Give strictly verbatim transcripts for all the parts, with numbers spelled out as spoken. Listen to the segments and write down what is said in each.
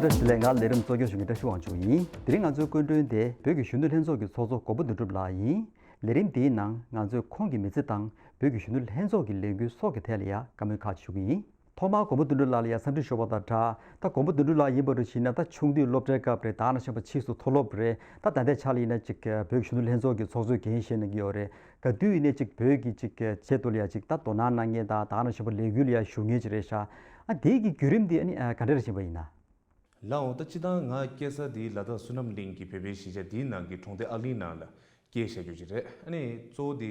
བཀྲ་ཤིས་བདེ་ལེགས། ང་ལས་རིམ་གཙོ་སྐྱོང་ཞུ་མཁན་བཀྲ་ཤིས་དབང་ཕྱུག་ཡིན། དེ་རིང་ང་ཚོའི་སྐུ་མགྲོན་དེ་བོད་ཀྱི་གཞོན་ནུ་ལྷན་ཚོགས་ཀྱི་ཚོགས་གཙོ་མགོན་པོ་དོན་གྲུབ་ལགས་ཡིན། ལས་རིམ་འདིའི་ནང་ང་ཚོས་ཁོང་གི་མི་ཚེ་དང་བོད་ཀྱི་གཞོན་ནུ་ལྷན་ཚོགས་ཀྱི་ལས་འགུལ་སོགས་ཀྱི་ཐད་ལ་ཡང་བཀའ་མོལ་ཁག་ཅིག་ཞུ་གི་ཡིན། ཐོག་མར་མགོན་པོ་དོན་གྲུབ་ལགས་ལ་ཡང་འཚམས་འདྲི་ཞུ་བ་དང་སྦྲགས། ད་མགོན་པོ་དོན་གྲུབ་ལགས་ཡིན་པ་འདྲ་ཞིག་ན། ད་ཆུང་དུས་སློབ་གྲྭའི་སྐབས་རེད། ད་ནང་བཞིན་པ་ཕྱིས་སུ་མཐོ་སློབ་རེད། ད་ད་ལྟའི་ཆ་ལ་ཡིན་ན་ཅིག་བོད་ཀྱི་གཞོན་ནུ་ལྷན་ཚོགས་ཀྱི་ཚོགས་གཙོའི་འགན་བཞེས་གནང་གི་ཡོད་རེད། ག་དུས་ཡིན་ནའི་ཅིག་བོད་ཀྱི་ཅིག་ཆེད་དུ་ལ་ཡང་ཅིག་ད་དོ་སྣང་གནང་མཁན་དང་། ད་ནང་བཞིན་པ་ལས་འགུལ་ལ་ཡང་ཞུགས་མཁན་ཅིག་རེད་ཤག་ཨ་དེའི་གི་བརྒྱུད་རིམ་དེ་ཨ་ནི་ཨ་ག་འདྲ་རེ་ཕྱིན་པ་ཡིན་ན། ལགས་འོང་། ད་སྤྱིར་བཏང་ང་སྐྱེས་ས་དེ་ལ་དྭགས་བསོད་ནམས་གླིང་གི་བོད་པའི་གཞིས་ཆགས་དེའི་ནང་གི་གྲོང་སྡེ་ཨ་གླིང་ནང་ལ་སྐྱེས་བཞག་རྒྱུ་ཅིག་རེད། ཨ་ནི་གཙོ་བོ་དེ་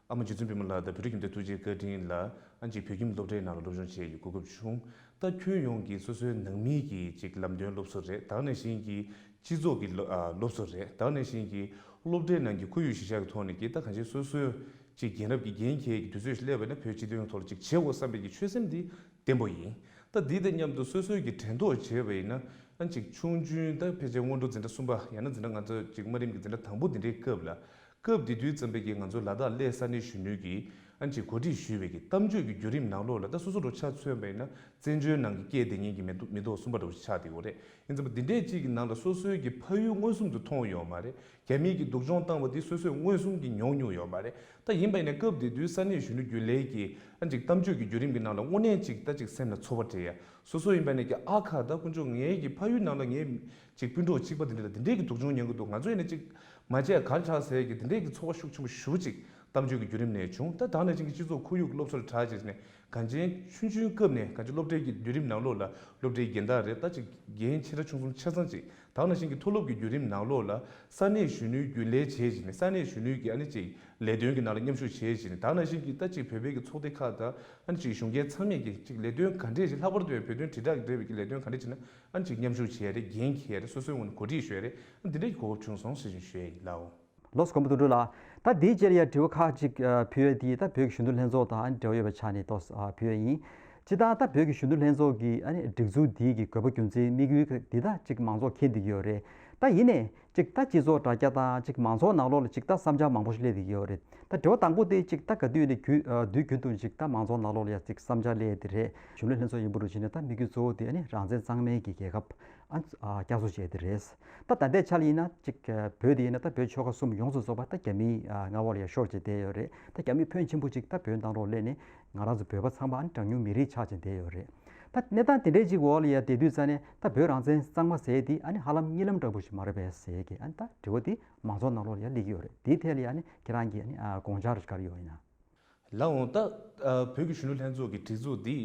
ཨ་མ་རྗེ་བཙུན་པད་མ་ལགས་དང་བོད་ཕྲུག་ཁྱིམ་སྡེ་ཐུགས་རྗེ་བཀའ་དྲིན་ལ་ཨ་ཅིག་བོད་ཁྱིམ་སློབ་གྲྭའི་ནང་ལ་སློབ་སྦྱོང་བྱེད་ཡག་གི་གོ་སྐབས་བྱུང་། ད་ཁྱོན་ཡོངས་ཀྱི་སོ་སོའི་ནང་མི་གི་ཅིག་ལམ་སྟོན་སློབ་གསོ་རེད། ད་ག་ནང་བཞིན་གྱི་སྤྱི་ཚོགས་ཀྱི་སློ་ཨ་སློབ་གསོ་རེད། ད་ག་ནང་བཞིན་གྱི་སློབ་གྲྭའི་ནང་གི་ཁོར་ཡུག་གཞིར་བཞག་གི་ཐོག་ནས་ཀྱི་ད་གང་ཅི་སོ་སོའི་ཅིག་རྒན་རབས་ཀྱི་འགན་འཁྱེར་གྱི་དུས་ཚོད་ཞིག་སླེབས་པ་ཡིན་ན་བོད་སྤྱི་དོན་ཐོག་ལ་ཅིག་བྱེད་དགོས་བསམ་པའི་གི་ཆོད་སེམས་འདི་བརྟན་པོ་ཡིན། ད་འདི་དང་མཉམ་དུ་སོ་སོའི་གི་དྲན་ཐོག་བྱས་པ་ཡིན་ན། ཨ་ཅིག་ཆུང་ཆུང་ད་ཕལ་ཆེར་སྔོན་འགྲོ་འཛིན་གྲྭ་གསུམ་པ། ཡང་ན་འཛིན་གྲྭ་ང་ཚོ་ཅིག་དམའ་རིམ་གྱི་འཛིན་གྲྭ་དང་པོ་འདི་འདྲའི་སྐབས་ལ། སྐབས་དེ་དུས་ཙམ་པའི་གི་ང་ཚོ་ལ་དྭགས་གླེ་ས་གནས་གཞོན་ནུའི་གི་ཨ་ཅིག་གོ་སྒྲིག་ཞུས་པའི་གི་གཏམ་བརྗོད་ཀྱི་བརྒྱུད་རིམ་ནང་ལོགས་ལ། ད་སོ་སོ་འདྲ་ཆ་མཚོན་པ་ཡིན་ན་བཙན་བྱོལ་ནང་གི་སྐྱེས་བསྡད་མཁན་གྱི་མི་ཐོག་མི་ཐོག་གསུམ་པ་འདྲ་བོ་ཞིག་ཆགས་བསྡད་ཡོད་རེད། ཡིན་ཙམ་པ་འདི་འདྲའི་ཅིག་གི་ནང་ལ་སོ་སོའི་གི་ཕ་ཡུལ་མངོན་སུམ་དུ་མཐོང་ཡོད་མ་རེད། རྒྱ་མིས་ཀྱིས་སྡུག་སྦྱོང་བཏང་བ་འདི་སོ་སོས་མངོན་སུམ་གྱིས་མྱོང་མྱོང་ཡོད་མ་རེད། ད་ཡིན་པ་ཡིན་ན་སྐབས་དེ་དུས་ས་གནས་གཞོན་ནུ་རྒྱུན་ལས་ཀྱི་ཨ་ཅིག་གཏམ་བརྗོད་ཀྱི་བརྒྱུད་རིམ་གྱི་ནང་ལ་དངོས་གནས་ཅིག་ད་ཅིག་སེམས་ལ་ཚོར་བ་སྤྲད་ཡ། སོ་སོ་ཡིན་པ་ཡིན་ན་ཀྱི་ཨ་ཁ། ད་དཀོན་མཆོག་ངའི་གི་ཕ་ཡུལ་ནང་ལ་ངའི་ཅིག་སྤུན་གྲོགས་གཅིག་པ་འདི་འདྲ་ལ་འདི་འདྲའི་གི་སྡུག་སྦྱོང་མྱོང་གི་འདུག་ང་ཚོ་ཡིན་ན་ཅིག་མ་བྱས་ག་རེ་དྲག་ཟེར་གྱི་འདི་འདྲའི་གི་ཚོར་བ་ཤུགས་ཆེན་པོ་ཞེ་པོ་ཅིག་གཏམ་བརྗོད་ཀྱི་བརྒྱུད་རིམ་ནས་བྱུང་། ད་ད་ག་ནང་བཞིན་གྱི་སྤྱི་ཚོགས་ཁོར་ཡུག་གི་སློབ་གསོ་ལ་གྲགས་བྱས་ནས། གངས་ཅན་ཆུང་ཆུང་སྐབས་ནས་གངས་ཅན་སློབ་གྲྭའི་གི་བརྒྱུད་རིམ་ནང་ལོགས་ལ་སློབ་གྲྭའི་རྒན་བདག་རེད། ད་ཅིག་རྒན་ཆེ་ཕྲ་ཆུང་གསུམ་ཆ་ཚང་ཅིག་ད་ག་ནང་བཞིན་གྱི་མཐོ་སློབ་ཀྱི་བརྒྱུད་རིམ་ནང་ལོགས་ལ་ས་གནས་གཞོན་ནུའི་རྒྱུན་ལས་བྱས་བྱས་ནས། ས་གནས་གཞོན་ནུའི་གི་ཨ་ནི་ཅིག་ལས་དོན་གྱི་ནང་ལ་མཉམ་ཞུགས་བྱས་བྱས་ནས། ད་ག་ནང་བཞིན་གྱི་ད་ཅིག་བོད་པའི་གི་ཚོགས་སྡེ་ཁག་དང་ཨ་ནི་ཅིག་གཞོན་སྐྱེས་ཚང་མས་ཀྱི་ཅིག་ལས་དོན་ག་འདྲས་ཅིག་ལྷག་པར་དུ་བོད་དོན་དྲིལ་བསྒྲགས་ཀྱི་འབྲེལ་བའི་གི་ལས་དོན་ག་འདྲས་ཅིག་ན་ཨ་ནི་ཅིག་མཉམ་ཞུགས་བྱས་རེད། འགན་འཁྱེར་རེད། སོ་སོའི་ངོས་ནས་གོ་སྒྲིག་ཞུས་རེད། ཨ་ནི་འདི་འདྲས་ཀྱི་གོ་སྐབས་བྱུང་སོང་ཟེར་བཞིན་ཞུ་ཡ་ཡིན་ལགས། ལགས་སོ། མགོན་པོ་དོན་གྲུབ་ལགས། ད་དེའི་རྗེས་ལ་ཡང་དྲི་བ་ཁག་ཅིག་ཨ་ཕུལ་ཡ་དེ། ད་བོད་ཀྱི་གཞོན་ནུ་ལྷན་ཚོགས་དང་ཨ་ནི་འབྲེལ་བ་ཡོད་པའི་ཆ་ནས་ཏོག་ཙམ་ཨ་ཕུལ་ཡ་ཡིན། སྤྱིར་བཏང་ད་བོད་ཀྱི་གཞོན་ནུ་ལྷན་ཚོགས་ཀྱི་ཨ་ནི་སྒྲིག་འཛུགས་འདིའི་གི་དགོས་པ་རྒྱུ་མཚན་དམིགས་ཡུལ་འདི་ད་ཅིག་མང་ཚོགས་མཁྱེན་བསྡད་ཀྱི་ཡོད་རེད། ད་ཡིན་ནའི་ཅིག་ད་སྤྱི་ཚོགས་དྲ་རྒྱ་དང་ཅིག་མང་ཚོགས་ནང་ལོགས་ལ་ཅིག་ད་བསམ་འཆར་མང་པོ་ཞིག་སླེབས་བསྡད་ཀྱི་ཡོད་རེད། ད་དྲི་བ་དང་པོ་དེ་ཅིག་ད་ག་དུས་ནས་རྒྱུན་ཨ་དུས་རྒྱུན་དུ་ཅིག་ད་མང་ཚོགས་ནང་ལོགས་ལ་ཡང་ཅིག་བསམ་འཆར་སླེབས་ཡ་དེ་རེད། གཞོན་ནུ་ལྷན་ཚོགས་ཡིན་པ་འདྲ་ཞིག་ན་ད་དམིགས་ཡུལ་གཙོ་བོ་དེ་ཨ་ནི་རང་བཙན་གཙང་མའི་གི་རྒྱལ་ཁབ་ཨ་ཨ་བསྐྱར་གསོ་བྱས་དེ་རེད། ད་ད་ལྟའི་ཆ་ལ་ཡིན་ན་ཅིག་ཨ་བོད་དེ་ཡིན་ན་ད་བོད་ཆོལ་ཁ་གསུམ་ཡོངས་སུ་རྫོགས་པ་ད་རྒྱ་མིའི་ཨ་མངའ་འོག་ལ་ཡང་ཤོར་བྱས་བསྡད་ཡོད་རེད། ད་རྒྱ་མི་ཕོན་ཆེན་པོ་ཅིག་ད་བོད་ནང་ལོགས་སླེབས་ནས་ང་རང་ཚོ་བོད་པ་ཚང་མ་ཨ་ནི་གྲངས་ཉུང་མི་རིགས་ཆགས་བྱས་བསྡད་ཡོད་རེད། ད་གནས་སྟངས་དེ་འདྲའི་ཅིག་འོག་ལ་ཡང་བསྡད་དུས་ཙ་ནས་ད་བོད་རང་བཙན་གཙང་མ་ཟེར་དེ་ཨ་ནི་ཧ་ལམ་གཉིད་ལམ་འདྲ་པོ་ཞིག་མ་རེད་པས་ཟེར་གི་ཨ་ནི་ད་དྲི་བ་དེ་མང་ཚོགས་ནང་ལོགས་ལ་ཡང་སླེབས་ཀྱི་ཡོད་རེད། དེའི་ཐད་ལ་ཡང་ཨ་ནི་ཁྱེད་རང་གི་ཨ་ནི་ཨ་དགོངས་འཆར་ག་རེ་ཡོད་ཡིན་ན། ལགས་འོང་། ད་ཨ་བོད་ཀྱི་གཞོན་ནུ་ལྷན་ཚོགས་ཀྱི་སྒྲིག་འཛུགས་འདི་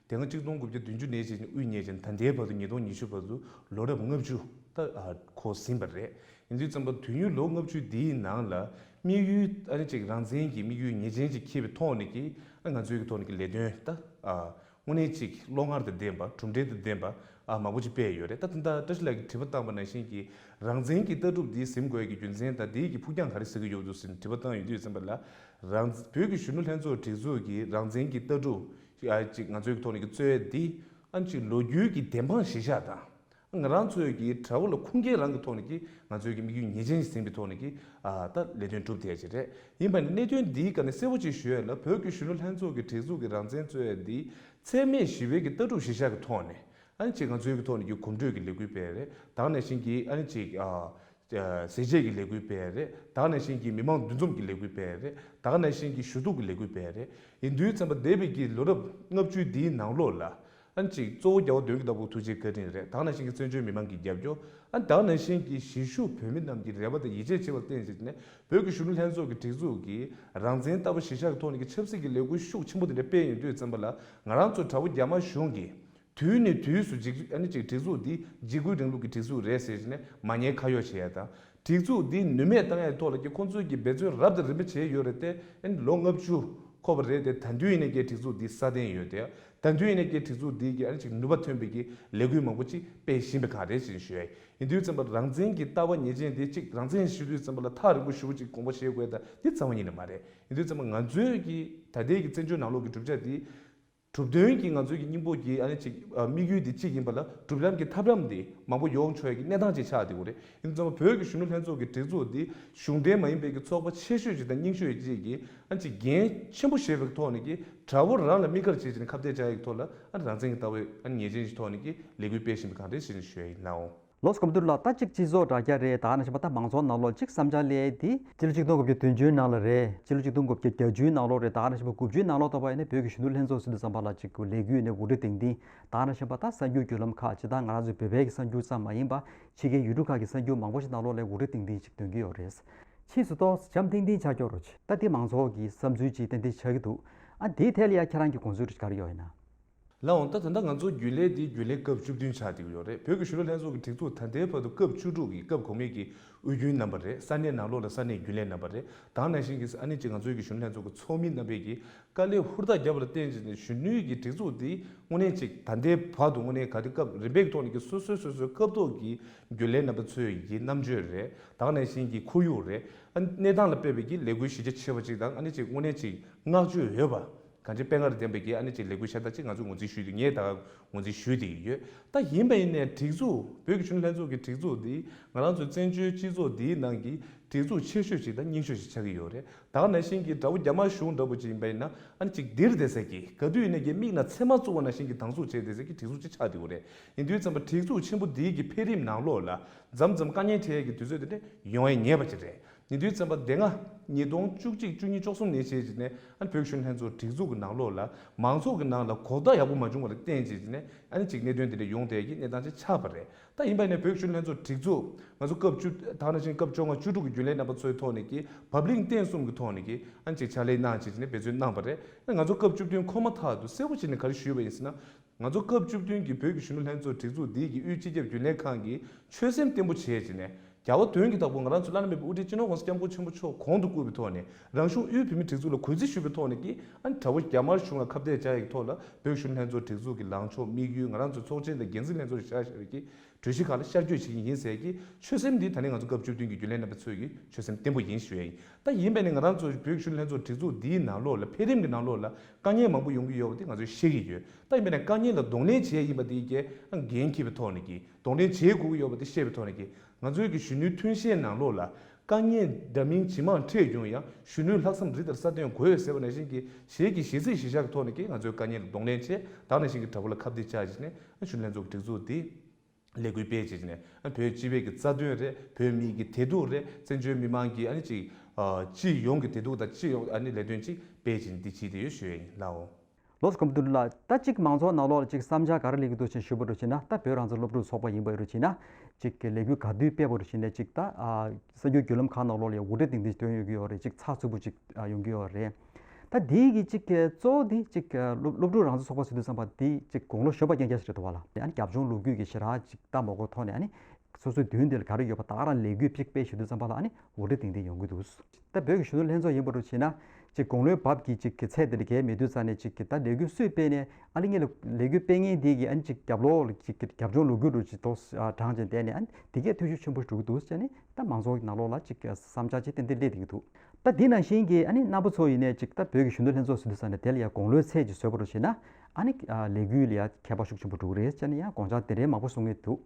དེ་སྔ་གཅིག་སྟོང་དགུ་བརྒྱ་བདུན་ཅུ་ནས་བྱས་ནས་དབུས་ཉེ་ཅན་ད་ལྟའི་བར་དུ་ཉིས་སྟོང་ཉི་ཤུ་བར་དུ་ལོ་རབས་ལྔ་བཅུ་ད་ཨ་འཁོར་ཟིན་པ་རེད། ཡིན་དུས་ཙམ་པ་དུས་ཡུན་ལོ་ལྔ་བཅུ་འདིའི་ནང་ལ་དམིགས་ཡུལ་ཨ་ནི་ཅིག་རང་བཙན་གྱི་དམིགས་ཡུལ་ངེས་ཅན་ཅིག་འཁྱེར་བའི་ཐོག་ནས་ཀྱི་ཨ་ང་ཚོའི་གི་ཐོག་ནས་ཀྱི་ལས་དོན་ད་ཨ་དངོས་གནས་ཅིག་བློ་ངར་དང་ལྡན་པ། གྲུབ་འབྲས་དང་ལྡན་པ་ཨ་མང་པོ་ཅིག་སྤེལ་ཡོད་རེད། ད་ད་ལྟ་བཀྲ་ཤིས་ལགས་ཀྱིས་དྲི་བ་བཏང་པ་ནང་བཞིན་གྱི་རང་བཙན་གྱི་ལྟ་གྲུབ་འདི་ཟིན་དགོས་ཀྱི་རྒྱུ་མཚན་དང་དེའི་གི་ཕུགས་རྒྱང་ག་རེ་ཟེར་གྱི་ཡོད་འདུག་ཟེར་ནས་དྲི་བ་བཏང་ཡོང་དུས་ཙམ་པ་ལ། རང་བོད་ཀྱི་གཞོན་ནུ་ལྷན་ཚོགས་སྒྲིག་འཛུགས་ཀྱི་རང་བཙན་གྱི་ལྟ་གྲུབ་ཨ་ཅིག་ང་ཚོའི་གི་ཐོག་ནས་ཀྱི་རྩོད་ཡ་འདི་ཨ་ཅིག་ལོ་རྒྱུས་ཀྱི་བདེན་དཔང་གཞིར་བཞག་དང་། ང་རང་ཚོའི་གི་དགྲ་བོ་ལ་ཁུངས་སྐྱེལ་རང་གི་ཐོག་ནས་ཀྱི་ང་ཚོའི་གི་དམིགས་ཡུལ་ངེས་ཅན་ཞིག་ཟིན་པའི་ཐོག་ནས་ཀྱི་ཨ་ད་ལས་དོན་སྒྲུབ་བསྡད་ཡ་ཅིག་རེད། ཡིན་པ་ནི་གནད་དོན་འདིའི་སྒང་ནས་གསལ་པོ་ཅིག་ཞུ་ཡ་ལ། བོད་ཀྱི་གཞོན་ནུ་ལྷན་ཚོགས་ཀྱི་སྒྲིག་འཛུགས་ཀྱི་རང་བཙན་རྩོད་ཡ་འདི་འཚེ་མེད་ཞི་བའི་གི་ལྟ་གྲུབ་གཞིར་བཞག་གི་ཐོག་ནས་ཨ་ནི་ཅིག་ང་ཚོའི་གི་ཐོག་ནས་ཀྱི་གོམ་བགྲོད་ཀྱི་ལས་འགུལ་སྤེལ་རེད། ད་ག་ནང་བཞིན་གྱི་ཨ་ནི་ཅིག་ཨ་ཟས་བཅད་ཀྱི་ལས་འགུལ་སྤེལ་རེད། ད་ག་ནང་བཞིན་གྱི་མི་མང་འདུ་འཛོམས་ཀྱི་ལས་འགུལ་སྤེལ་རེད། ད་ག་ནང་བཞིན་གྱི་ཞུ་གཏུག་གི་ལས་འགུལ་སྤེལ་རེད། ཡིན་དུས་ཙམ་པ་འདས་པའི་གི་ལོ་རབས་ལྔ་བཅུ་འདིའི་ནང་ལོགས་ལ་ཨ་ནི་ཅིག་གཙོ་བོ་རྒྱལ་བ་དོན་གྱི་བདག་པོ་ཐུགས་རྗེ་བཀའ་དྲིན་རེད། ད་ག་ནང་བཞིན་གྱི་བཙན་བྱོལ་མི་མང་གི་རྒྱབ་སྐྱོར། ཨ་ནི་ད་ག་ནང་བཞིན་གྱི་གཞིས་བཞུགས་བོད་མི་རྣམས་ཀྱི་རེ་བ་དང་ཡིད་ཆེས་བྱེད་པར་བརྟེན་བྱས་ནས་བོད་ཀྱི་གཞོན་ནུ་ལྷན་ཚོགས་ཀྱི་སྒྲིག་འཛུགས་ཀྱིས་རང་བཙན་ལྟ་བ་གཞིར་བཞག་གི་ཐོག་ནས་ཀྱི་ཆབ་སྲིད་ཀྱི་ལས་འགུལ་ཤུགས་ཆེན་པོ་དེ་འདྲ་སྤེལ་ཡོང་དུས་ཙམ་པ་ལ། ང་རང་ཚོ་དགྲ་བོ་རྒྱ་དམར་གཞུང་གིས་དུས་ནས་དུས་སུ་འཇིགས་ཨ་ནི་ཅིག་སྒྲིག་འཛུགས་འདི་འཇིགས་སྐུལ་རིང་ལུགས་ཀྱི་སྒྲིག་འཛུགས་རེད་ཟེར་ནས་མ་ཉེས་ཁ་གཡོག་བྱེད་ཡ་དང་། སྒྲིག་འཛུགས་འདི་ནུས་མེད་བཏང་ཡའི་ཐོག་ལ་ཀྱི་ཁོང་ཚོས་ཀྱི་འབད་བརྩོན་རབ་དང་རིམ་པ་བྱས་ཡོད་རེད་དེ། ཨ་ནི་ལོ་ལྔ་བཅུ་འཁོར་བ་རེད་དེ། ད་དུང་ཡིན་ནའི་ཀྱི་སྒྲིག་འཛུགས་འདི་སྲ་བརྟན་ཡོད་དེ། ད་དུང་ཡིན་ནའི་ཀྱི་སྒྲིག་འཛུགས་འདི་གི་ཨ་ནི་ཅིག་ནུས་པ་ཐོན་པའི་ཀྱི་ལས་འགུལ་མང་པོ་ཅིག་སྤེལ་བཞིན་པའི་སྒང་རེད་ཅེས་ཞུ་ཡ་ཡིན། དུས་ཙམ་པ་རང་བཙན་གྱི་ལྟ་བ་ངེས་ཅན་དེ་ཅིག་རང་བཙན་ཞུ་དུས་ཙམ་པ་ལ་ཐག་རིང་པོ་ཞེ་པོ་ཅིག་དགོངས་པ་བཞེས་དགོས་ད་འདི་རྩ་བ་ཉིད་ནས་མ་རེད། ཡིན་དུས་ཙམ་པ་ང་ཚོའི་གི་ད་ལྟའི་གི་བཙན་བྱོལ་ནང་ལོགས་ཀྱི་གྲུབ་ཆ་འདི་ གྲུབ་དོན་གྱི་ང་ཚོའི་གི་སྙིང་པོ་གི་ཨ་ནི་ཅིག་ཨ་དམིགས་ཡུལ་འདི་གཅིག་ཡིན་པ་ལ་སྒྲུབ་ལམ་གྱི་ཐབས་ལམ་འདི་མང་པོ་ཡོང་ཆོག་ཡ་གི་གནས་སྟངས་ཅིག་ཆགས་བསྡད་ཡོད་རེད། ཡིན་ཙང་བོད་ཀྱི་གཞོན་ནུ་ལྷན་ཚོགས་ཀྱི་སྒྲིག་འཛུགས་འདི་གཞུང་འབྲེལ་མ་ཡིན་པའི་གི་ཚོགས་པ་ཆེ་ཤོས་ཅིག་དང་རྙིང་ཤོས་ཅིག་གི་ཨ་ནི་ཅིག་འགན་ཆེན་པོ་བཞེས་པའི་ཐོག་ནས་ཀྱི་དགྲ་བོ་རང་ལ་དམིགས་བཀར་བྱེད་ཅིག་ནས་ཁ་གཏད་བཅག་ཡ་གི་ཐོག་ལ་ཨ་ནི་རང་བཙན་གྱི་ལྟ་བའི་ཨ་ནི་ཉེས་ཅན་ཅིག་ཐོག་ནས་ཀྱི་ལས་འགུལ་སྤེལ་བཞིན་པ་གང་རེད་ཞེས་ནས་ཞུ་ཡ་ཡིན་ནའོ། ལོ་སྐམ་དུར་ལ་ད་གཅིག་སྤྱི་ཚོགས་དྲ་རྒྱ་རེད། ད་ག་ནང་བཞིན་པ་ད་མང་ཚོགས་ནང་ལོགས་གཅིག་བསམ་འཆར་ལས་དེ་སྤྱི་ལོ་ཆིག་སྟོང་དགུ་བརྒྱ་བདུན་ཅུའི་ནང་ལ་རེད། སྤྱི་ལོ་ཆིག་སྟོང་དགུ་བརྒྱ་བརྒྱད་ཅུའི་ནང་ལོགས་རེད། ད་ག་ནང་བཞིན་པ་དགུ་བཅུའི་ནང་ལོགས་ཐོབ་པ་ཡིན་ན་བོད་ཀྱི་གཞོན་ནུ་ལྷན་ཚོགས་ཟེར་དུས་ཙམ་པ་ལ་གཅིག་ལས་འགུལ་ནས་འགོ་ཁྲིད་དེང་དིང་ད་ག་ནང་བཞིན་པ་ད་གསར་འགྱུར་བརྒྱུད་ལམ་ཁག་ཅིག་ད་ང་རང་ཚོའི་བོད་པའི་གི་གསར་འགྱུར་ཙམ་མ་ཡིན་པ་ཕྱི་རྒྱལ་ཡུལ་གྲུ་ཁག་གི་གསར་འགྱུར་མང་པོ་ཞིག་ནང་ལོགས་ལ་འགོ་ཁྲིད་དེང་དིང་ཅིག་འདོན་གྱི་ཡོད་རེད། ཕྱིས་སུ་ཏོག་ཙམ་འཐེན་འཐེན་ཆགས་ཀྱོག་རོ་ཆེ། ད་དེ་མང་ཚོགས་ཀྱི་བསམ་ཚུལ་ཅིག་ཏན་ཏན་ཆགས་ཀྱི་འདུག་ཨ་དེའི་ཐད་ལ་ཡ་ཁྱེད་རང་གི་དགོངས་ཚུལ་ག་རེ་ཡོད་ཡིན་ན། ལགས་འོང་། ད་ད་ལྟ་ང་ཚོ་རྒྱུན་ལས་འདི་རྒྱུན་ལས་སྐབས་བཅུ་བདུན་ཆགས་བསྡད་ཀྱི་ཡོད་རེད། བོད་ཀྱི་གཞོན་ནུ་ལྷན་ཚོགས་ཀྱི་སྒྲིག་འཛུགས་ད་ལྟའི་བར་དུ་སྐབས་བཅུ་དྲུག་གི་སྐབས་གོང་མའི་གི་དབུས་རྒྱུན་རྣམ་པ་རེད། ས་གནས་ནང་ལོགས་ལ་ས་གནས་རྒྱུན་ལས་རྣམ་པ་རེད། ད་ག་ནང་བཞིན་གྱི་ཨ་ནི་ཅིག་ང་ཚོའི་གི་གཞོན་ནུ་ལྷན་ཚོགས་ཀྱི་ཚོགས་མི་རྣམ་པས་ཀྱི་དཀའ་ལས་ཧུར་ཐག་བརྒྱབ་པ་ལ་བརྟེན་བྱས་ནས་གཞོན་ནུའི་གི་སྒྲིག་འཛུགས་འདི་དངོས་གནས་ཅིག་ད་ལྟའི་བར་དུ་དངོས་གནས་ག་དུས་སྐབས་རིམ་པའི་གི་ཐོག་ནས་ཀྱི་སོ་སོའི་སོ་སོའི་སྐབས་ཐོག་གི་རྒྱུན་ལས་རྣམ་པ་ཚོའི་གི་རྣམ་དཔྱོད་རེད། ད་ག་ནང་བཞིན་གྱི་ཁོར་ཡུག་རེད། ཨ་གནས་སྟངས་ལ་དཔག་པའི་གི་ལས་འགུལ་གཞི་རྒྱ་ཆེ་བ་ཅིག་དང་ཨ་ནི་ཅིག་དངོས་གནས་ཅིག་བསྔགས་བརྗོད་འོས་པ། གང་ཅི་དཔེ་ངར་ལྡན་པའི་གི་ཨ་ནི་ཅིག་ལས་འགུལ་ཤ་སྟག་ཅིག་ང་ཚོས་ངོས་འཛིན་ཞུས་ཏེ་ངས་ད་ངོས་འཛིན་ཞུས་ཏེ་ཡོད། ད་ཡིན་པ་ཡིན་ནའི་སྒྲིག་འཛུགས་བོད་ཀྱི་གཞོན་ནུ་ལྷན་ཚོགས་ཀྱི་སྒྲིག་འཛུགས་འདི་ང་རང་ཚོའི་བཙན་བྱོལ་སྤྱི་ཚོགས་འདིའི་ནང་གི་སྒྲིག་འཛུགས་ཆེ་ཤོས་ཤིག་དང་རྙིང་ཤོས་ཤིག་ཆགས་ཀྱི་ཡོད་རེད། ད་ག་ནང་བཞིན་གྱི་དགྲ་བོ་རྒྱ་དམར་གཞུང་འདྲ་པོ་ཅིག་ཡིན་པ་ཡིན་ན་ཨ་ནི་ཅིག་འདིར་བསྡད་ས་གི་ག་དུས་ཡིན་ན་གི་མིག་ནང་མཚན་མ་བཙུགས་པ་ནང་བཞིན་གྱི་དང་ཟུག་བྱས་བསྡད་ས་གི་སྒྲིག་འཛུགས་ཅིག་ཆགས་བསྡད་ཡོད་རེད། ཡིན་དུས་ཙམ་པ་སྒྲིག་འཛུགས་ཆེན་པོ་འདིའི་གི་འཕེལ་རིམ་ནང་ལོགས་ལ་མཚམས་མཚམས་དཀའ་ངལ་འཕྲད་ཡས་ཀྱི་དུས་ཚོད་དེ་འདྲ་ཡོང་ཡས་ངེས་པ་ཅིག་རེད། ཡིན་དུས་ཙམ་པ་དེ་སྔ་ཉིས་སྟོང་བཅུ་གཅིག་བཅུ་གཉིས་བཅུ་གསུམ་ནས་བྱས་བྱས་ནས་ཨ་ནི་བོད་གཞོན་ལྷན་ཚོགས་སྒྲིག་འཛུགས་ཀྱི་ནང་ལོགས་ལ་མང་ཚོགས་ཀྱི་ནང་ལ་གོ་བརྡ་ཡག་པོ་མ་བྱུང་བ་ལ་བརྟེན་བྱས་བྱས་ནས་ཨ་ནི་ཅིག་གནད་དོན་དེ་འདྲ་ཡོང་བསྡད་ཀྱི་གནས་སྟངས་ཅིག་ཆགས་པ་རེད། ད་ཡིན་པ་ནས་བོད་གཞོན་ལྷན་ཚོགས་སྒྲིག་འཛུགས་ང་ཚོ་སྐབས་བཅུ་ད་ག་ནང་བཞིན་སྐབས་བཅོ་ལྔ་བཅུ་དྲུག་གི་རྒྱུན་ལས་རྣམ་པ་ཚོའི་ཐོག་ནས་ཀྱི་བབ་བརླིང་བརྟན་གསུམ་གྱི་ཐོག་ནས་ཀྱི་ཨ་ནི་ཅིག་ཕྱག་ལས་གནང་བྱས་བྱས་ནས་འབད་བརྩོན་གནང་བ་རེད། ང་ཚོ་སྐབས་བཅུ་བདུན་འཁོར་མ་ཐག་ཏུ་གསལ་པོ་བྱས་ནས་ག་རེ་ཞུས་པ་ཡིན་ཟེར་ན། ང་ཚོ་སྐབས་བཅུ་བདུན་གྱི་བོད་ཀྱི་གཞོན་ནུ་ལྷན་ཚོགས་སྒྲིག་འཛུགས་འདིའི་གི་དབུས་སྤྱི་ཁྱབ་རྒྱུན་ལས་ཁང་གིས་ཆོད་སེམས་བརྟན་པོ་བྱས་བྱས་ནས་རྒྱལ་བ་དོན་གྱི་བདག་པོ་ང་རང་ཚོ་བླ་ན་མེད་པའི་དབུ་ཁྲིད་སྤྱི་ནོར་༸གོང་ས་༸སྐྱབས་མགོན་ཆེན་པོ་མཆོག་གོང་དུ་བཀུར་བའི་ཐོག་ནས་རང་གཞུང་དབུས་བོད་མིའི་སྒྲིག་འཛུགས་ལ་གུས་བརྩི་ཞུ་བའི་ཐོག་ནས་ཀྱི་ཨ་ནི་དགྲ་བོ་རྒྱ་དམར་གཞུང་ལ་ཁ་གཏད་བཅག་ཡག་གི་ཐོག་ལ་བོད་གཞོན་ལྷན་ཚོགས་སྒྲིག་འཛུགས་ཀྱི་ལངས་ཕྱོགས་དམིགས་ཡུལ་ང་རང་ཚོའི་ཚོགས་ཆེན་དང་འགན་འཛིན་ལྷན་ཚོགས་ཀྱིས་བཞག་བཞག་པའི་གི་གྲོས་གཞི་ཁག་ལ་ཤར་བསྐྱོད་བྱེད་ཀྱི་ཡིན་ཟེར་གྱི་ཆོད་སེམས་འདི་ད་ནི་ང་ཚོ་སྐབས་བཅུ་བདུན་གྱི་རྒྱུན་ལས་རྣམ་པ་ཚོས་ཀྱི་ཆོད་སེམས་བརྟན་པོ་ཡིན་ཞུ་ཡ་ཡིན། ད་ཡིན་པས་ནི་ང་རང་ཚོ་བོད་ཀྱི་གཞོན་ལྷན་ཚོགས་སྒྲིག་འཛུགས་འདིའི་ནང་ལོགས་ལ་འཕེལ་རིམ་གྱི་ནང་ལོགས་ལ་དཀའ་ངལ་མང་པོ་ཡོང་གི་ཡོད་པ་དེ་ང་ཚོས་ཤེས་ཀྱི་ཡོད། ད་ཡིན་པས་ནི་དཀའ་ངལ་ལ་གདོང་ལེན་བྱེད་ཡ་ཡིན་པ་དེ་གའི་འགན་འཁྱེར་བའི་ཐོག་ནས་ཀྱི་གདོང་ལེན་བྱེད་དགོས་ཀྱི་ཡོད་པ་དེ་ཤེས་པའི་ཐོག་ནས་ཀྱི་ང་ཚོའི་གི་གཞོན་ནུའི་མཐུན་རྐྱེན་ནང་ལོགས་ལ་དཀའ་ངལ་འདྲ་མིན་ཇི་མང་འཕྲད་ཡོང་ཡང་གཞོན་ནུའི་ལྷག་བསམ་རི་ལྟར་སྲ་བརྟན་དགོས་ཟེར་བ་ནང་བཞིན་གྱི་གཞན་གྱི་གཞི་རྩའི་གཞི་བཞག་གི་ཐོག་ནས་ཀྱི་ང་ཚོའི་དཀའ་ངལ་ལ་གདོང་ལེན་བྱེད། ད་ནང་བཞིན་གྱི་དགྲ་བོ་ལ་ཁ་གཏད་བཅག་བྱས་ནས་གཞོན་ལྷན་ཚོགས་སྒྲིག་འཛུགས་དེ། ལས་འགུལ་སྤེལ་བྱས་ནས་ཨ་བོད་སྤྱི་པའི་གི་རྩ་དོན་རེད། བོད་མིའི་གི་བདེ་སྡུག་རེད། བཙན་བྱོལ་མི་མང་གི་ཨ་ནི་ཅིག་ཨ་སྤྱི་ཡོངས་ཀྱི་བདེ་སྡུག་དང་སྤྱི་ཡོངས་ཨ་ནི་ལས་དོན་ཅིག་སྤེལ་བྱས་ནས་འདི་བྱས་བསྡད་ཡོད་ཞུ་ཡ་ཡིན་ལགས་འོ། ལོ་སི་ཀོམ་དུ་ལ་ད་ཅིག་མང་ཚོགས་ནང་ལོགས་ལ་ཅིག་བསམ་འཆར་ག་རེ་སླེབས་ཀྱི་འདུག་ཅེས་ཞུ་བ་རུ་བྱས་ན། ད་བོད་རང་བཙན་སློབ་ཕྲུག་ཚོགས་པ་ཡིན་པ་རུ་བྱས་ན་ཅིག་གི་ལས་འགུལ་ག་དུས་སྤེལ་བ་རུ་བྱས་ནས་ཅིག་ད་ཨ་གསར་འགྱུར་བརྒྱུད་ལམ་ཁག་ནང་ལོགས་ལ་ཡང་འུར་སྒྲ་ལྡིང་ལྡིང་བཏོན་ཡོང་གི་ཡོད་རེད། ཅིག་ཚགས་ཚུད་པོ་ཅིག་ཨ་ཡོང་གི་ཡོད་རེད། ད་འདི་གི་ཅིག་གི་གཙོ་བོ་འདི་ཅིག་གི་སློབ་སློབ་ཕྲུག་རང་བཙན་ཚོགས་པ་ཟེར་དུས་ཙམ་པ་འདི་ཅིག་དགུང་ལོ་གཞོན་པ་རྐྱང་རྐྱང་ཞིག་རེད་འདུག་བ་ལ། ཡང་ན་རྒྱབ་ལྗོངས་ལོ་རྒྱུས་ཀྱི་ཞེ་དྲག་ཅིག་ལྟ་མ་དགོས་ཐོག་ནས་ཨ་ནི་སོ་སོའི་མདུན་དེ་ལ་ག་རེ་ཡོད་པ་ད་ག་རང་ལས་འགུལ་ཅིག་སྤེལ་ཞུ་དུས་ཙམ་པ་ལ་ཨ་ནི་འུར་སྒྲ་ལྡིང་ལྡིང་ཡོང་གི་འདུག་ད་བོད་ཀྱི་གཞོན་ནུ་ལྷན་ཚོགས་ཡིན་པ་རུ་བྱས་ན་ཅིག་དགུང་ལོའི་བབ་ཀྱི་ཅིག་གི་ཚད་དེ་འདྲ་གས་མེད་དུས་ཙང་ནས་ཅིག་གི་ད་ལས་འགུལ་སུས་སྤེལ་ནས་ཨ་ནི་ངས་ལ་ལས་འགུལ་སྤེལ་མཁན་དེ་གི་ཨ་ནི་ཅིག་རྒྱབ་ལོགས་ལ་ཅིག་གི་རྒྱབ་ལྗོངས་ལོ་རྒྱུས་རུ་ཅིག་ཏོག་ཙམ་དྲངས་བྱས་བསྡད་ནས་ཨ་ནི་དེ་གས་ཐོས་ཤུགས་ཆེན་པོ་འགྲོ་གི་འདུག་ཟེར་ནས་ད་མང་ཚོགས་ཀྱི་ནང་ལོགས་ལ་ཅིག་གི་བསམ་འཆར་ཅིག་ཏན་ཏན་སླེབས་བསྡད་ཀྱི་འདུག་ད་དེ་ནང་བཞིན་གྱི་ཨ་ནི་རྣམ་པ་ཚོ་ཡིན་ནའི་ཅིག་ད་བོད་ཀྱི་གཞོན་ནུ་ལྷན་ཚོགས་ཟེར་དུས་ཙང་ནས་དེ་ལ་ཡང་དགུང་ལོའི་ཚད་ཅིག་བཟོས་པ་རུ་བྱས་ན་ཨ་ནི་ལས་འགུལ་ལ་ཡང་ཁྱད་པར་ཤུགས་ཆེན་པོ་འགྲོ་གི་རེད་ཟེར་ནས་ཡང་དགོངས་འཆར་དེ་འདྲའི་མང་པོ་གསུང་གི་འདུག་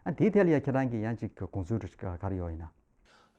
ཨ་དེའི་ཐད་ལ་ཡང་ཁྱེད་རང་གི་ཡང་ཅིག་དགོངས་ཚུལ་ག་རེ་ཡོད་ཡིན་ན།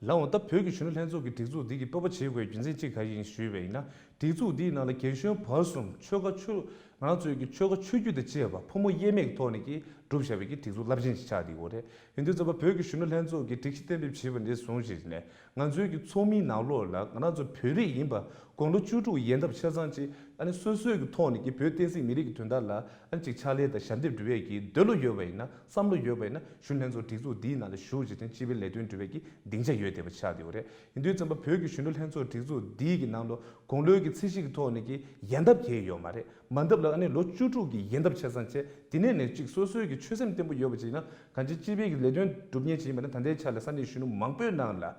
ལགས་འོང་། ད་བོད་ཀྱི་གཞོན་ནུ་ལྷན་ཚོགས་ཀྱི་སྒྲིག་འཛུགས་འདི་གི་སྤོབས་པ་བྱེད་དགོས་རྒྱུ་མཚན་གཅིག་ག་རེ་ཡིན་ཞུས་པ་ཡིན་ན། སྒྲིག་འཛུགས་འདིའི་ནང་ལ་རྒན་གཞོན་བར་གསུམ་ཆོལ་ཁ་ཆོས་ལུགས་ང་རང་ཚོའི་གི་ཆོལ་ཁ་ཆོས་བརྒྱུད་དང་བཅས་པ་ཕོ་མོ་དབྱེར་མེད་ཀྱི་ཐོག་ནས་ཀྱི་བསྒྲུབས་བཞག་པའི་གི་སྒྲིག་འཛུགས་རླབས་ཆེན་ཞིག་ཆགས་བསྡད་ཡོད་རེད། ཡིན་དུས་ཙམ་པ་བོད་ཀྱི་གཞོན་ནུ་ལྷན་ཚོགས་ཀྱི་སྒྲིག་གཞི་གཏན་འབེབས་བྱས་པ་འདི་བཟུང་བྱས་ནས་ང་ཚོའི་གི་ཚོགས་མིའི་ནང་ལོགས་ལ་ང་རང་ཚོ་བོད་རིགས་ཡིན་པ་དགུང་ལོ་བཅུ་དྲུག་ཡན་འདབ་ཆ་ཚང་ཅིག་ཨ་ནི་སོ་སོའི་གི་ཐོག་ནས་ཀྱི་བོད་བསྟན་སྲིད་མི་རིགས་ཀྱི་དོན་དག་ལ་ཨ་ནི་ཅིག་ཕྱག་ལས་དང་ཞབས་འདེགས་སྒྲུབ་ཡས་ཀྱི་འདོད་བློ་ཡོད་པ་ཡིན་ན་བསམ་བློ་ཡོད་པ་ཡིན་ན་གཞོན་ལྷན་ཚོགས་སྒྲིག་འཛུགས་འདིའི་ནང་ལ་ཞུགས་བྱས་ཏེ་སྤྱི་པའི་ལས་དོན་སྒྲུབ་པའི་གི་སྡིངས་ཆ་ཡོད་བསྡད་པ་ཆགས་བསྡད་ཡོད་རེད། ཡིན་དུས་ཙམ་པ་བོད་ཀྱི་གཞོན་ནུ་ལྷན་ཚོགས་སྒྲིག་འཛུགས་འདིའི་གི་ནང་ལོ་དགུང་ལོའི་གི་ཚད་གཞི་གི་ཐོག་ནས་ཀྱི་ཡན་འདབ་གང་ཡང་ཡོད་མ་རེད། མ་འདབ་ལ་ཨ་ནི་ལོ་བཅུ་དྲུག་གི་ཡན་འདབ་ཆ་ཚང་བྱས་དེ་ནས་ནས་ཅིག་སོ་སོའི་གི་ཆོད་སེམས་བརྟན་པོ་ཡོད་པ་ཅིག་ཡིན་ན་གང་ཅི་སྤྱི་པའི་གི་ལས་དོན་སྒྲུབ་མཁན་ཅིག་ཡིན་པ་ན་ད་ལྟའི་ཆ་ལ་ས་གནས་གཞོན་ནུ་མང་པོའི་ནང་ལ།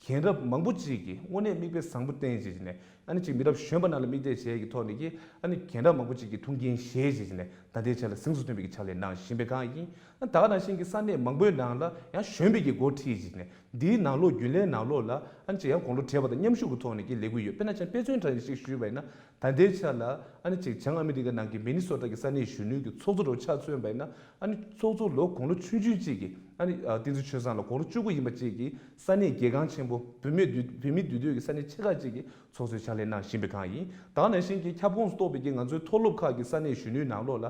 རྒན་རབས་མང་པོ་ཅིག་གིས་དངོས་གནས་མིག་དཔེ་བཟང་པོ་བསྟན་བྱས་ནས་ཨ་ནི་ཅིག་མི་རབས་གཞོན་པ་རྣམས་ལ་དམིགས་གཏད་བྱས་ཀྱི་ཐོག་ནས་ཀྱི་ཨ་ནི་རྒན་རབས་མང་པོ་ཅིག་གིས་ཐུགས་འགན་བཞེས་བྱས་ནས་ད་ལྟའི་ཆ་ལ་གཟེངས་སུ་ཐོན་པའི་ཕྱག་ལས་གནང་བཞིན་པའི་སྒང་ཡིན། ཨ་ད་ག་ནང་བཞིན་གྱི་ས་གནས་མང་པོའི་ནང་ལ་ཡང་གཞོན་པའི་གི་འགོ་ཁྲིད་བྱས་ནས་འདིའི་ནང་ལོགས་རྒྱུན་ལས་ནང་ལོགས་ལ་ ཨ་ནི་ཅིག་ཡང་དགུང་ལོ་བགྲེས་པ་དང་མཉམ་ཞུགས་ཀྱི་ཐོག་ནས་ཀྱི་ལས་འགུལ་ཡོད། དཔེར་ན་ཆ་དཔེ་མཚོན་འདྲ་ཞིག་ཞུས་པ་ཡིན་ན། ད་ལྟའི་ཆ་ལ་ཨ་ནི་ཅིག་བྱང་ཨ་མི་རི་ཀ་ནང་གི་མི་ནི་སོ་ཊ་གི་ས་གནས་གཞོན་ནུའི་གི་ཚོགས་གཙོ་རུ་ཆ་མཚོན་པ་ཡིན་ན། ཨ་ནི་ཚོགས་གཙོ་ལོ་དགུང་ལོ་ཆུང་ཆུང་གཅིག་གི་ཨ་ནི་བསྟན་འཛིན་ཆོས་བཟང་ལགས་དགུང་ལོ་བཅུ་དགུ་ཡིན་པ་གཅིག་གི་ས་གནས་རྒྱལ་ཁང་ཆེན་པོ་བོད་མི་འདུས་བོད་མི་འདུས་སྡོད་ཀྱི་ས་གནས་ཆེ་ཁག་ཅིག་གི་ཚོགས་གཙོའི་ཕྱག་ལས་གནང་བཞིན་པའི་སྒང་ཡིན། ད་ག་ནང་བཞིན་གྱི་ཁྱབ་ཁོངས་སུ་གཏོགས་པའི་གི་ང་ཚོའི་མཐོ་སློབ་ཁག་གི་ས་གནས་གཞོན་ནུའི་ནང་ལོགས་ལ།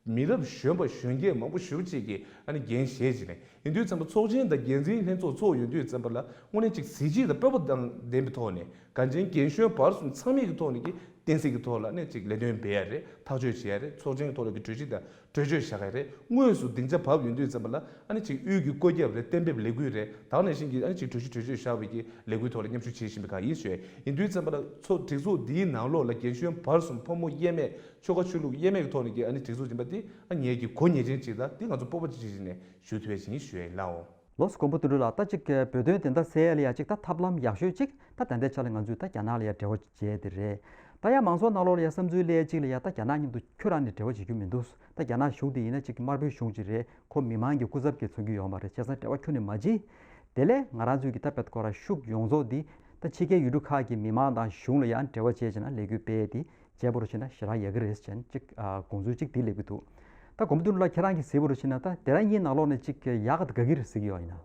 མི་རབས་གཞོན་པ་གཞོན་སྐྱེས་མང་པོ་ཞེ་པོ་ཅིག་གིས་ཨ་ནི་འགན་བཞེས་བྱས་ནས་ཡིན་དུས་ཙམ་པ་ཚོགས་ཆེན་དང་འགན་འཛིན་ལྷན་ཚོགས་ཚོགས་ཡོང་དུས་ཙམ་པ་ལ་དངོས་གནས་ཅིག་གཟི་བརྗིད་དང་སྤོབས་པ་དང་ལྡན་པའི་ཐོག་ནས་གངས་ཅན་རྒན་གཞོན་བར་གསུམ་ཚང་མའི་གི་ཐོག་ནས་ཀྱི་བསྟན་སྲིད་ཀྱི་ཐོག་ལ་ནས་ཅིག་ལས་དོན་འབད་ཡ་རེད། ཐག་གཅོད་བྱེད་ཡ་རེད། ཚོགས་ཆེན་གྱི་ཐོག་ལ་གི་གྲོས་གཞི་དང་གྲོས་ཆོད་བཞག་ཡ་རེད། དངོས་སུ་སྡིངས་ཆ་བབས་ཡོང་དུས་ཙམ་པ་ལ་ཨ་ནི་ཅིག་དབུས་ཀྱི་བཀོད་ཁྱབ་རེད། གཏན་འབེབས་ལས་འགུལ་རེད། ད་ག་ནང་བཞིན་གྱི་ཨ་ནི་ཅིག་གྲོས་གཞི་གྲོས་ཆོད་བཞག་པའི་གི་ལས་འགུལ་ཐོག་ལ་མཉམ་ཞུགས་བྱེད་བཞིན་པའི་སྒང་ཡིན་ཞུ་ཡ་ཡིན་དུས་ཙམ་པ་ལ་ཚོགས་སྒྲིག་འཛུགས་འདིའི་ནང་ལོགས་ལ་རྒན་གཞོན་བར་གསུམ་ཕོ་མོ་དབྱེར་མེད། ཆོལ་ཁ་ཆོས་ལུགས་དབྱེར་མེད་ཀྱི་ཐོག་ནས་ཀྱི་ཨ་ནི་སྒྲིག་འཛུགས་ཡིན་པ་འདི་ཨ་ངེད་ཀྱི་གོ་ཉེར་ཅན་ཅིག་དང་འདི་ང་ཚོ་སྤོབས་པ་ཅིག་བྱེད་བཞིན་ནས་ཞུ་ཐུབ་ཡ་ཅིག་ཡིན་ཞུ་ཡ་ཡིན་ལགས། འོ། ལགས་སོ། མགོན་པོ་དོན་གྲུབ་ལགས། ད་ཅིག་བོད་དོན་བདེན་མཐའ་གསལ་ཡ་ལ་ཡ་ཅིག་ད་ཐབས་ལམ་ཡག་ཤོས་ཅིག་ད་ད་ལྟའི་ཆ་ལ་ང་ཚོས་ད་རྒྱ་ནག་ལ་ཡ་འབྲེལ་བ་བྱས་དེ་རེད། ད་ཡ་མང་ཚོགས་ནང་ལོགས་ལ་ཡ་བསམ་ཚུལ་སླེབས་ཅིག་ལ་ཡ་ད་རྒྱ་ནག་མཉམ་དུ་ཁྱོད་རང་ནས་འབྲེལ་བ་བྱེད་རྒྱུ་མི་འདུག་ད་རྒྱ་ནག་གཞུང་དེ་ཡིན་ན་ཅིག་དམར་པོའི་གཞུང་ཅིག་རེད། ཁོ་མི་མང་གི་སྐུ་ཚབ་ཀྱིས་མཚོན་རྒྱུ་ཡོད་མ་རེད། བྱས་ཙང་འབྲེལ་བ་ཁྱོན་ནས་མ་བྱེད། དེ་ལས་ང་རང་ཚོའི་གི་ད་བེད་ཁོ་ར་ཤུགས་ཡོངས་རྫོགས་འདི་ད་ཕྱི་རྒྱལ་ཡུལ་གྲུ་ཁག་གི་མི་མང་དང་གཞུང་ལ་ཡང་འབྲེལ་བ་བྱས་བྱས་ན་ལས་འགུལ་སྤེལ་ཏེ་བྱས་པ་རུ་ཕྱིན་ན་ཞེ་དྲག་ཡག་གི་རེད་ཅེས་ཅིག་ཨ་དགོངས་ཚུལ་ཅིག་འདི་སླེབས་ཀྱི་འདུག་ད་མགོན་པོ་དོན་གྲུབ་ལགས་ཁྱེད་རང་གིས་གཟིགས་པ་རུ་ཕྱིན་ན་ད་དེ་རང་གཉིས་ནང་ལོགས་ནས་ཅིག་ཡག་ག་དགའ་གི་རེད་གཟིགས་ཀྱི་ཡོད་ཡིན་ན།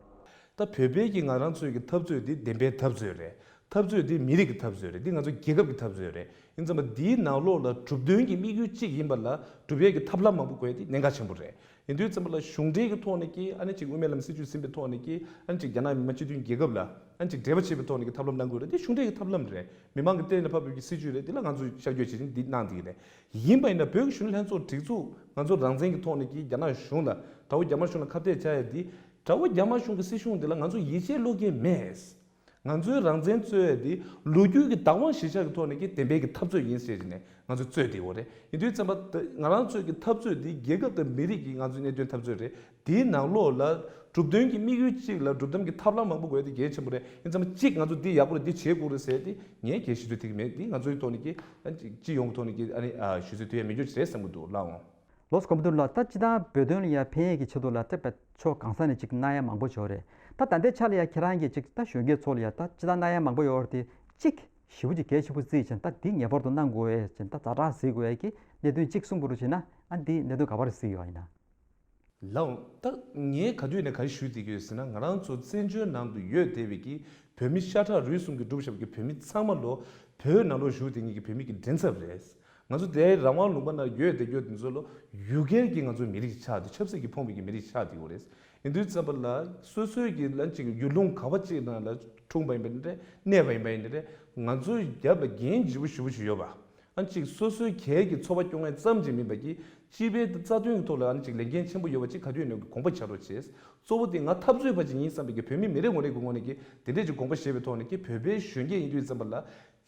ད་བོད་པའི་གི་ང་རང་ཚོའི་གི་འཐབ་རྩོད་འདི་བདེན་པའི་འཐབ་རྩོད་རེད། འཐབ་རྩོད་འདི་མི་རིགས་ཀྱི་འཐབ་རྩོད་རེད། འདི་ང་ཚོ་རྒྱལ་ཁབ་ཀྱི་འཐབ་རྩོད་རེད། ཡིན་ཙང་མ་འདིའི་ནང་ལོགས་ལ་གྲུབ་དོན་གྱི་དམིགས་ཡུལ་གཅིག་ཡིན་པ་ལ་སྒྲུབ་ཡས་ཀྱི་ཐབས་ལམ་མང་པོ་དགོས་ཡས་དེ་གནད་འགག་ཆེན་པོ་རེད། ཡིན་དུས་ཙམ་པ་ལ་གཞུང་འབྲེལ་གྱི་ཐོག་ནས་ཀྱི་ཨ་ནི་ཅིག་དབུ་མའི་ལམ་སྲིད་བྱུས་ཟིན་པའི་ཐོག་ནས་ཀྱི་ཨ་ནི་ཅིག་རྒྱ་ནག་མི་དམངས་སྤྱི་མཐུན་རྒྱལ་ཁབ་ལ་ཨ་ནི་ཅིག་འབྲེལ་བ་བྱེད་པའི་ཐོག་ནས་ཀྱི་ཐབས་ལམ་གནང་དགོས་རེད། དེ་གཞུང་འབྲེལ་གྱི་ཐབས་ལམ་རེད། མི་མང་གི་གཏན་ནས་ཕབ་པའི་གི་སྲིད་བྱུས་རེད། དེ་ལ་ང་ཚོས་ཤར་བསྐྱོད་བྱེད་བཞིན་འདི་གནང་བསྡད་ཀྱི་རེད། ཡིན་པ་ཡིན་ན་བོད་ཀྱི་གཞོན་ནུ་ལྷན་ཚོགས་སྒྲིག་འཛུགས་ང་ཚོ་རང་བཙན་གྱི་ཐོག་ནས་ཀྱི་རྒྱ་ནག་གཞུང་ལ་དགྲ་བོ་རྒྱ་དམར་གཞུང་ལ་ཁ་གཏད་བཅག་ཡ་འདི་དགྲ་བོ་རྒྱ་དམར་གཞུང་གི་སྲིད་གཞུང་འདི་ལ་ང་ཚོ་ཡིད་ཆེས་བློ་འགེལ་མེད། ང་ཚོའི་རང་བཙན་རྩོད་ཡ་འདི་ལོ་རྒྱུས་ཀྱི་བདག་དབང་གཞིར་བཞག་གི་ཐོག་ནས་ཀྱི་བདེན་པའི་གི་འཐབ་རྩོད་ཡིན་ཟེར་ནས་ང་ཚོས་རྩོད་བསྡད་ཡོད་རེད། ཡིན་དུས་ཙམ་པ་ད་ང་རང་ཚོའི་གི་འཐབ་རྩོད་འདི་རྒྱལ་ཁབ་དང་མི་རིགས་ཀྱི་ང་ཚོའི་གནད་དོན་འཐབ་རྩོད་རེད། དེའི་ནང་ལོགས་ལ་གྲུབ་དོན་གྱི་དམིགས་ཡུལ་གཅིག་ལ་གྲུབ་ཐོབ་ཀྱི་ཐབས་ལམ་མང་པོ་དགོས་ཡ་དེ་གལ་ཆེན་པོ་རེད། ཡིན་ཙམ་པ་གཅིག་ང་ཚོ་འདི་ཡག་པོ་རེད། འདི་བྱེད་དགོས་རེད་ཟེར་ཏེ་ངས་གལ་ཞུ་རྒྱུ་དེ་གི་མེད། འདི་ང་ཚོའི་ཐོག་ནས་ཀྱི་ཨ་ནི་སྤྱི་ཡོངས་ཀྱི་ཐོག་ནས་ཀྱི་ཨ་ནི་ཞུ་ཚོད་དུ་ཡ་མི་འགྱུར་རེད་བསམ་གྱི་འདུག་ལགས་འོང་། ལགས་སོ། མགོན་པོ་དོན་གྲུབ་ལགས། ད་སྤྱི་བཏང་བོད་དོན་ལ་ཡ་ཕན་ཡས་ཀྱི་ཆེད་དུ་ལ་ད་བེད་ཕྱོགས་གང་ས་ནས་ཅིག་གནང་ཡ་མང་པོ་ཡོད་རེད། ད་ད་ལྟའི་ཆ་ལ་ཡ་ཁྱེད་རང་གིས་ཅིག་ད་གཞོན་སྐྱེས་ཚོ་ལ་ཡ་ད་སྤྱི་བཏང་གནང་ཡ་མང་པོ་ཡོད་རེད་དེ་གཅིག་ཞེ་པོ་ཅིག་གལ་ཆེན་པོ་བརྩིས་བྱས་ད་འདི་ངེས་པར་དུ་གནང་དགོས་ཡས་བྱས་ད་ཛ་དྲག་གཟིགས་དགོས་ཡས་ཀྱི་གནད་དོན་གཅིག་གསུང་དགོས་རུ་བྱས་ན་ཨ་འདི་གནད་དོན་ག་པར་གཟིགས་ཡོད་ཡིན་ན། ལགས་འོང་། ད་ངས་ག་དུས་ནས་ག་རེ་ཞུས་བསྡད་ཀྱི་ཡོད་ཟེར་ན། ང་རང་ཚོ་བཙན་བྱོལ་ནང་དུ་ཡོད་བསྡད་པའི་གི་བོད་མི་ཤ་ཁྲག་རུས་གསུམ་གྱིས་གྲུབ་བཞག་པའི་གི་བོད་མི་ཚང་མ་ལོ་བོད་ནང་ལོགས་བཞུགས་བསྡད་མཁན་གྱི་བོད་མི་གི་མགྲིན་ཚབ་རེད། ང་ཚོ་དེ་རང་དབང་ལུང་པ་ནང་ཡོད་བསྡད་རྒྱུ་དེ་ཚོ་ལོ་ཡུལ་སྒེར་གྱི་ང་ཚོའི་མི་རིགས་ཆགས་ཏེ་ཆབ་སྲིད་ཀྱིས་ཕོངས་པའི་གི་མི་རིགས་ཆགས་བསྡད་ཡོད་རེད། ཡིན་དུས་ཙམ་པ་ལ་སོ་སོའི་གི་ལ་ཅིག་ཡུལ་ལུང་ག་བ་ཅིག་ནང་ལ་འཁྲུངས་པ་ཡིན་པ་ཡིན་ནའི་རེད། གནས་པ་ཡིན་པ་ཡིན་ནའི་རེད། ང་ཚོའི་རྒྱབ་ལ་འགན་ལྗིད་པོ་ཞེ་པོ་ཞིག་ཡོད་པ། ཨ་ནི་ཅིག་སོ་སོའི་སྒེར་གྱི་འཚོ་བ་སྐྱོང་མཁན་ཙམ་གྱིས་མིན་པ་གི་སྤྱི་པའི་རྩ་དོན་གྱི་ཐོག་ལ་ཨ་ནི་ཅིག་ལས་འགན་ཆེན་པོ་ཡོད་པ་ཅིག་ག་དུས་ནས་དགོངས་པ་འཆར་རོགས་བྱས། གཙོ་བོ་དེ་ང་འཐབ་རྩོད་པ་ཅིག་ཡིན་བསམ་པའི་གི་བོད་མི་མི་རེ་ངོ་རེ་གི་ངོས་ནས་ཀྱི་དེ་འདྲས་ཀྱི་དགོངས་པ་བཞེས་པའི་ཐོག་ནས་ཀྱི་བོད་པའི་གཞོན་སྐྱེས་ཡིན་དུས་ཙམ་པ་ལ་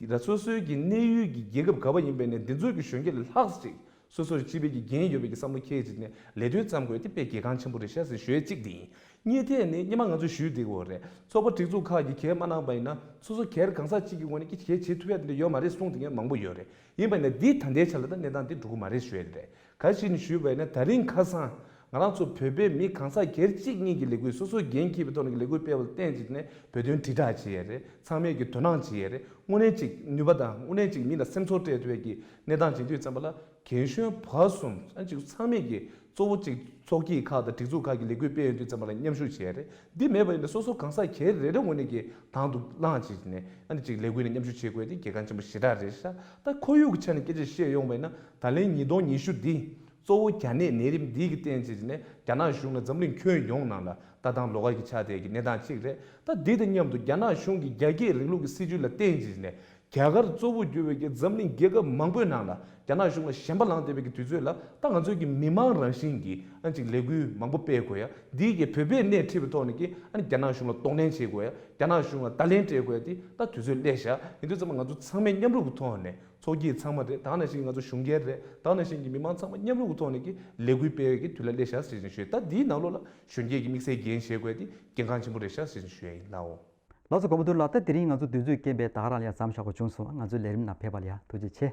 ར་སོ་སོའི་གི་གནས་ཡུལ་གྱི་རྒྱལ་ཁབ་ག་བ་ཡིན་པ་ནས་འདི་ཚོའི་གི་གཞོན་སྐྱེས་ལས་ལྷག་ཅིག་སོ་སོར་སྤྱི་པའི་གི་འགན་ཡོད་པའི་གི་བསམ་བློ་འཁྱེར་བྱས་ནས་ལས་དོན་བརྩམ་དགོས་དེ་དཔེ་གལ་འགངས་ཆེན་པོ་རེད་ཤག་ཟེར་ཞུ་ཡས་གཅིག་དེ་ཡིན། གཉིས་ཐད་ནས་སྔོན་མ་ང་ཚོས་ཞུས་བསྡད་ཡོད་རེད། ཚོགས་པ་སྒྲིག་འཛུགས་ཁག་གིས་གལ་མ་གནང་པ་ཡིན་ན་སོ་སོ་སྒེར་གང་ཟག་གཅིག་གི་ངོས་ནས་ཀྱི་གལ་བྱེད་ཐུབ་ཡ་དེ་འདྲ་ཡོད་མ་རེད་གསུངས་བསྡད་མཁན་མང་པོ་ཡོད་རེད། ཡིན་པ་ཡིན་ན་འདི་ད་ལྟའི་ཆ་ལ་ད་གནས་སྟངས་འདི་འགྲོ་གི་མ་རེད་ཞུ་ཡ་རེད། ག་རེ་ཞིག་ནས་ཞུས་པ་ཡིན་ན་ད་རིང་ཁ་སང་ང་རང་ཚོ་བོད་པའི་མི་གང་ཟག་སྒེར་གཅིག་གཉིས་ཀྱི་ལས་འགུལ་སོ་སོ་འགན་འཁྱེར་བའི་ཐོག་ནས་ཀྱི་ལས་འགུལ་སྤེལ་བ་ལ་བརྟེན་བྱས་ནས་བོད་དོན་དྲིལ་བསྒྲགས་བྱེད་ཡ་རེད། ཚང་མས་ཀྱི་དོ་སྣང་བྱེད་ཡ་རེད། དངོས་གནས་ཅིག་ནུས་པ་དང་དངོས་གནས་ཅིག་མི་ལ་སེམས་ཚོར་སྤྲད་ཐུབ་ཡ་གི་གནས་སྟངས་བྱེད་དུས་ཙམ་པ་ལ་རྒན་གཞོན་བར་གསུམ་ཨ་ཅིག་ཚང་མས་ཀྱི་གཙོ་བོ་ཅིག་ཚོགས་སྐྱིད་ཁག་དང་སྒྲིག་འཛུགས་ཁག་གི་ལས་འགུལ་སྤེལ་ཡོང་དུས་ཙམ་པ་ལ་མཉམ་ཞུགས་བྱེད་ཡ་རེད། འདི་མེད་པ་ཡིན་ན་སོ་སོ་གང་ཟག་སྒེར་རེ་རེ་ངོས་ནས་ཀྱི་དང་དུ་བླངས་བྱས་ནས་ཨ་ནི་ཅིག་ལས་འགུལ་ནས་མཉམ་ཞུགས་བྱེད་དགོས་དེ་གལ་འགངས་ཆེན་པོ་ཞེ་དྲག་རེད་ཤག་ད་ཁོར་ཡུག་གི་ཆ་ནས་སྐད་ཆ་བཤད་ཡོང་བ་ཡིན་ན་ད་ལན་ཉིས་སྟོང་ཉི་ཤུ་འདི་གཙོ་བོ་རྒྱ་ནད་ནད་རིམས་འདི་གི་རྟེན་བྱས་ནས་རྒྱ་ནག་གཞུང་ལ་འཛམ་གླིང་ཁྱོན་ཡོངས་ནང་ལ་ལྟ་སྟངས་ལོགས་ཀ་གི་ཆགས་བསྡད་ཀྱི་གནས་སྟངས་གཅིག་རེད། ད་འདི་དང་མཉམ་དུ་རྒྱ་ནག་གཞུང་གི་རྒྱ་སྐྱེད་རིང་ལུགས་ཀྱི་སྲིད་བྱུས་ལ་བརྟེན་བྱས་ནས་རྒྱ་གར་གཙོ་བོ་གྱུར་བའི་གི་འཛམ་གླིང་རྒྱལ་ཁབ་མང་པོའི་ནང་ལ་རྒྱ་ནག་གཞུང་ལ་ཞེན་པ་ལངས་བསྡད་པའི་གི་དུས་ཚོད་ལ་ད་ང་ཚོའི་གི་མི་མང་རང་བཞིན་གྱིས་ཨ་ཅིག་ལས་འགུལ་མང་པོ་སྤེལ་དགོས་ཡ། འདིའི་གི་བོད་པས་སྣེ་ཁྲིད་པའི་ཐོག་ནས་ཀྱི་ཨ་ནི་རྒྱ་ནག་གཞུང་ལ་གདོང་ལེན་བྱེད་དགོས་ཡ། རྒྱ་ནག་གཞུང་ལ་བརྡ་ལན་སྤྲད་དགོས་ཡ་དེ་ད་དུས་ཚོད་སླེབས་ཤག་ཡིན་དུས་ཙམ་པ་ང་ཚོ་ཚང་མས་མཉམ་རུབ་ཀྱི་ཐོག་ནས་ཚོགས་སྐྱིད་ཚང་མ་རེད། ད་ག་ནང་བཞིན་ང་ཚོ་གཞུང་སྒེར་རེད། ད་ག་ནང་བཞིན་གྱི་མི་མང་ཚང་མ་མཉམ་རུབ་ཀྱི་ཐོག་ནས་ཀྱི་ལས་འགུལ་སྤེལ་བའི་གི་དུས་ལ་སླེབས་ཤག་ཟེར་བཞིན་ཞུས། ད་འདིའི་ནང་ལོགས་ལ་གཞོན་སྐྱེས་ཀྱི་དམིགས་བསལ་འགན་བཞེས་དགོས་ཡ་དེ་གལ་འགངས་ཆེན་པོ་རེད་ཤག་ཟེར་བཞིན་ཞུ་ཡ་ཡིན་ལགས་འོ། ལགས་སོ། མགོན་པོ་དོན་གྲུབ་ལགས། ད་དེ་རིང་ང་ཚོ་དུས་ཚོད་རྐྱེན་པས་ད་ག་རང་ལ་ཡང་མཚམས་བཞག་དགོས་བྱུང་སོང་། ང་ཚོའི་ལས་རིམ་ནང་ཕེབས་པ་ལ་ཡང་ཐུགས་རྗེ་ཆེ།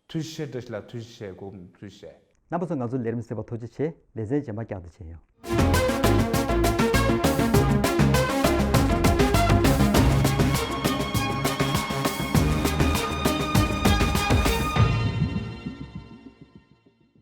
ཐུགས་རྗེ་ཆེ་བཀྲ་ཤིས་ལགས། ཐུགས་རྗེ་ཆེ། སྐུ་ཁམས་བཟང་། ཐུགས་རྗེ་ཆེ། རྣམ་པ་ཚོ་ང་ཚོའི་ལས་རིམ་གཟིགས་པར་ཐུགས་རྗེ་ཆེ། ལེ་ཚན་རྗེས་མ་བསྐྱར་དུ་མཇལ་ཡོང་།